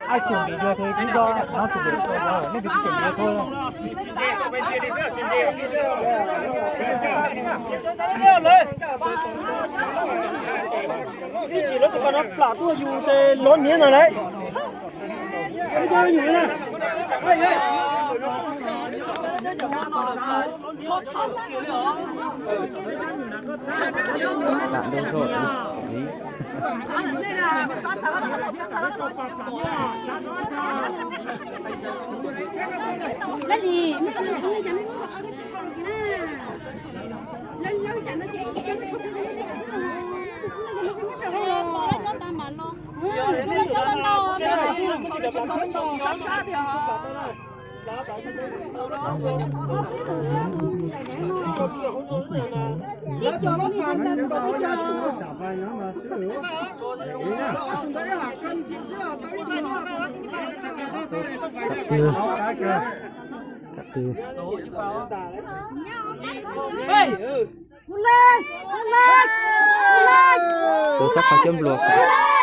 Ai chuẩn bị được thì cứ do nó chuẩn bị thôi, nên thì cứ chuẩn bị thôi. Ib chim lawv tus qau no plam tuaj yus ces lov niam no lawm. Tus sab qhov coj npluas.